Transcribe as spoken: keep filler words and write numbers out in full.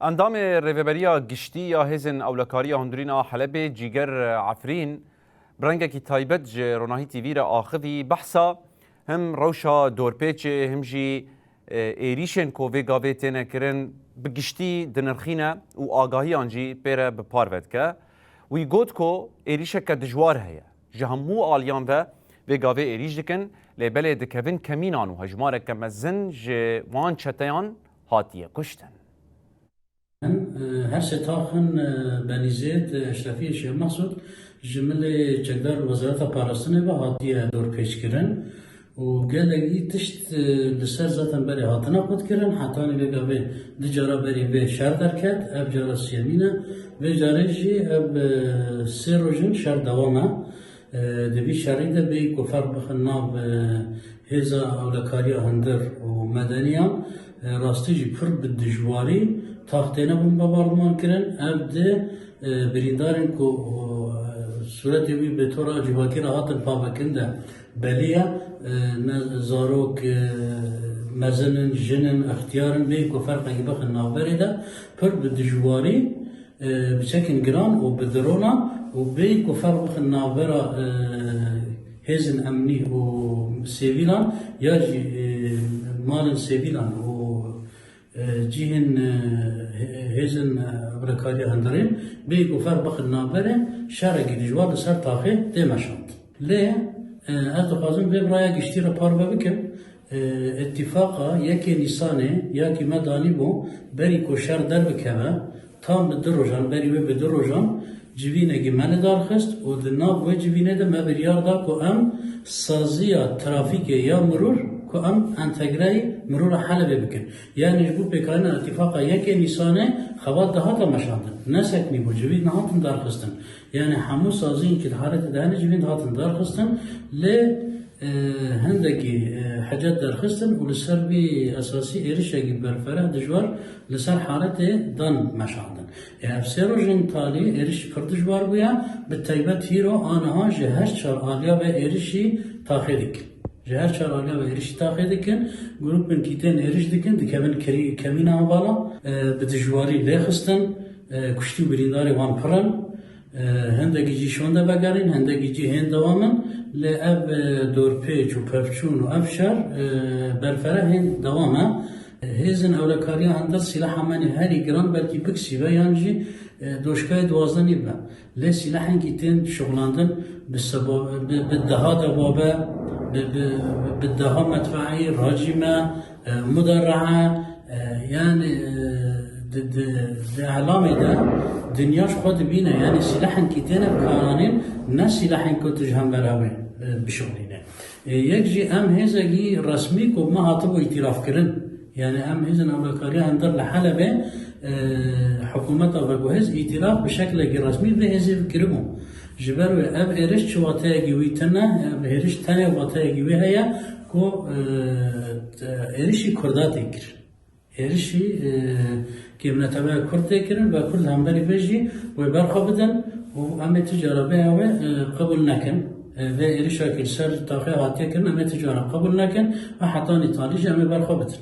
Endamê Rêveberiya Giştî ya Hêzên Ewlekariya Hundirîn a Helebê Cîger Efrîn bi rengekî taybet ji Ronahî T V re axivî behsa him rewşa dorpêçê him jî, e, êrîşên ku vê gavê têne kirin bi giştî dinirxîne û agahiyan jî pê re bi parve dike. Wî got ku êrîşeke dijwar heye. Ji hemû aliyan ve vê gavê êrîş dikin, lê belê dikevin kemînan û hejmareke mezin ji wan çeteyan hatiye kuştin. Em, e, her sê taxin, e, Benîzêd, e, Eşrefî, Şêx Mexsûd ji milê çekdar Wezareta Parastinê ve hatiye dorpêçkirin û gelekî tişt, e, li ser zaten berê hatine qutkirin, hetanî vê gavê du cara berî vê şer derket, ev cara siyemîn e, vê carê jî ev, e, sê roj in şer dewam e. E, di vî şerî de bêyî ku ferq bixin nav, e, hêza ewlekariya hundir û medeniyan, e, rastî jî pir bi dijwarî tax têne bombebardiman kirin. Ev di, e, birîndarên ku, e, sûretê wî bi tora civakî re hatin pavekin de belî ye. E, ne zarok, e, mezin in, jin in, extiyar in, bêyî ku ferqekî bixin navberê de pir bi dijwarî, e, bi çekên giran û bi dronan û bêyî ku ferq bixin navbera, e, hêzên emnî û sivîlan ya jî, e, malên sivîlan û, e, cihên, e, hê-, hêzên, e, ewlekariya hundirîn bêyî ku ferq bixin navberê şerekî dijwar li ser taxê tê meşand. Lê, e, ez dixwazim vê bi raya giştî re parve bikim. E, îtîfaqa yekê Nîsanê ya kî me danîbû berî ku şer derbikeve, tam bi du rojan, berî wê bi du rojan civînekî me li dar xist û di nav wê civînê de me biryar da ku em saziya trafîkê ya mirûr ku em entegreyî mirûra Helebê bikin. Yanî ji bo pêkanîna îtîfaqa yekê Nîsanê xebat dihata meşandin. Ne seknîbû, civîn nehatin darxistin. Yanî hemû saziyên ku di haletê de hene civîn dihatin darxistin. Lê, e, hindekî, e, hicet derxistin û li ser vî esasî êrişekî berfereh dijwar li ser haletê dan meşandin. E, ev sê rojên talî êriş pir dijwar bûye, bi taybet hîro aniha ji her çar aliya ve êrişî taxê dikin. Ji her çar aliya ve êrişî taxê dikin, grûpên kî tên êriş dikin, dikevin kirî-, kemîna hevala, e, bi dijwarî lê xistin, e, kuştî û birîndarê wan pir in. E, hindekî cî şonde vegerîn, hindekî cî hên dewam in, lê ev, e, dorpêç û pevçûn û ev şer, e, berfere hên dewam e. Hêzên ewlekariya hundir sîlaha me nê herî giran belkî biksî be yan jî, e, doşkayê duwazdeh nîv be. Lê sîlahên kî tên şixulandin bi seba-, bi, bi deha debab e, bi, bi, bi deha medfeî, racîme, e, muderrehe, e, yanî, e, di, di, di îlamê de dinya ji xwe dibîne, yanî sîlahên kî têne bikaranîn, ne sîlahên ku tu ji hember ew ê, e, bişixulîne. E, yek jî em hêzekî resmî ku me hatibû îtîrafkirin, yanî em hêzên ewlekariya hundir li Helebê, e, hikûmeta veguhêz îtîraf bi şeklekî resmî vê hêzê kiribû. Ji ber wê ev êriş çi wateyekî wî tune, ev êriş tenê wateyekî wî heye ku, e, êrişî Kurda tê kir. Êrişî, e, kêmnetebeya Kurd tê kirin ve Kurd hemberî vê jî wê berxwe bidin û em ê ti cara vê ew ê, e, qebûl nekin. E, vê êrişa ku li ser taxê hatiye kirin, em ê ti cara qebûl nekin ve hetanî talî jî em ê berxwe bidin.